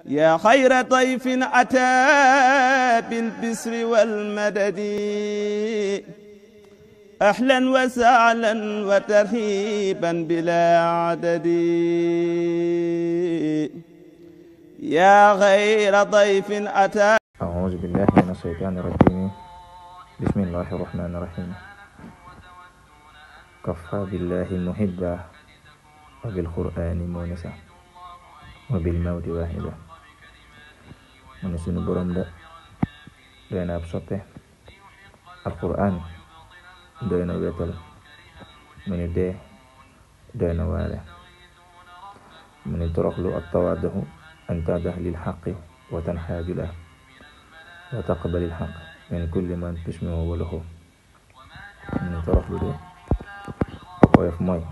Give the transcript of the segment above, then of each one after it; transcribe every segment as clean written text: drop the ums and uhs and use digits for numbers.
yaa xayra dayfin ataa bil bisri wal madadi ahlan wa sahlan wa tarhiiban bilaa adadi yaa xayra dayfin ataa. A'uuzu billaahi mina shaytaani rajiim. Bismillaahi rahmaani rahiim. Kafaa billaahi muhibban wa bil qur'aani muunisan wa bil mawti waahida. mu ne sunu borom de doy na ab soppe, alqur'aan doy na wetal, mu ne dee doy na waare. mu ne toroxlu ak tawaadahu an tadah lil xaqi wa tanxaaju lahu wa taqbalil xaq min kulli man tusmi'u wa lahu. mu ne toroxlu de ak oyof mooy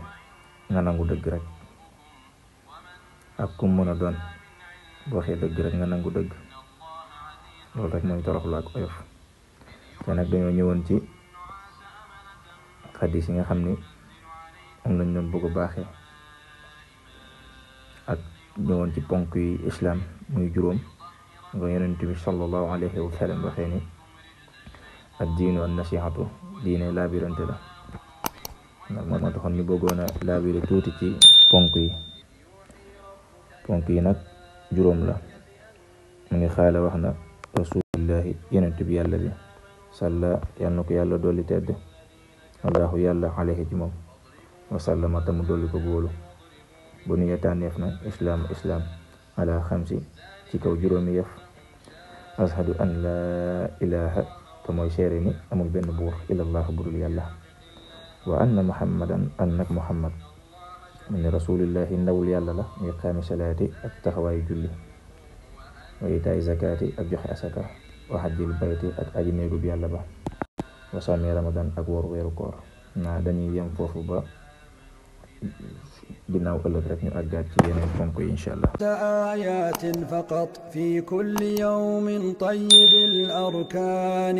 nga nangu dëgg rek, ak kum mën a doon boo waxee dëgg rek nga nangu dëgg. loolu rek mooy toroxlu ak oyof. te nag dañoo ñëwoon ci xadis yi nga xam ni am lañ doon bëgg a baaxee, ak ñëwoon ci ponk yi islam muy juróom nga yonent bi sallallahu alayhi wa sallam waxee ni ad diinu an nasihatu, diine laabirante la. nag moo taxoon ñu bëggoon a laabire tuuti ci ponk yi nag juróom la. mu ngi xaala wax na rasulillahi yonent bi yàlla bi salla yàlla na ko yàlla dolli tedd allahu yàlla alayhi ci moom wa sallama tamu dolli ko góolu bu nu tànneef na islaam ala xamsi ci kaw juróomi yëf. ashadu an laa ilaha te mooy seere ni amul benn buur illallah burul yàlla, wa anna muhammadan annak muhammad mu ne rasulillahi ndawul yàlla la, muy iqaami salaati ak taxawaayu julli, wa itaay zakaati ak joxe asaka, wa hajjil bayti ak aji néegub yàlla ba, wa sami ramadan ak woor weeru koor. dañuy yem foofu ba ginnaaw ëllëg rek ñu àggaat ci yeneen ponk yi incha allah. آيات فقط في كل يوم طيب الأركان